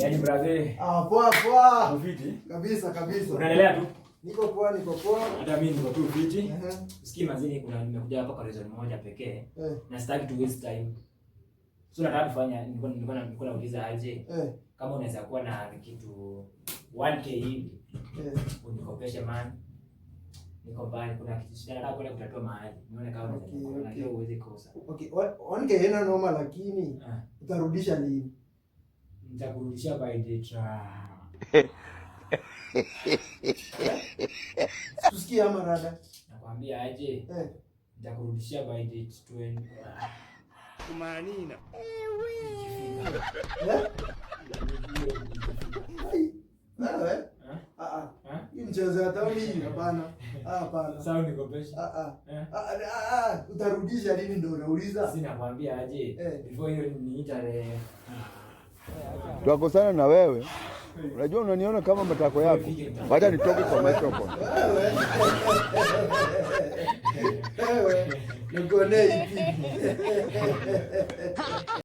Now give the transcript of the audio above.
Yaani brother, Ah, poa poa. Uko fiti? Kabisa kabisa. Unaendelea tu? Niko poa, niko poa. Hata mimi niko tu fiti. Sikii mazini, kuna nimekuja hapa kwa reason moja pekee na sitaki to waste time. So nataka kufanya nilikuwa nauliza aje kama unaweza kuwa na kitu 1K hivi unikopeshe, man. Niko mbali, kuna kitu shida nataka kwenda kutatua mahali. Nione kama unaweza nikopa, najua huwezi kosa. Okay, 1K haina noma, lakini utarudisha lini? Nitakurudishia by the Tusikie ama rada. Nakwambia aje, nitakurudishia by date 20. Kumanina. Eh? Ai, wewe? Eh? Ah ah. Eh? Hii mchezo ya tauni hii hapana. Ah, hapana. Sasa unikopeshe. Ah ah. Eh? Ah, ah, ah, utarudisha lini ndio unauliza? Si nakwambia aje, before hiyo ni tarehe Twakosana na wewe. Unajua unaniona kama matako yako. Wacha nitoke kwa microphone. Wewe. Wewe. Nikuonee ipi?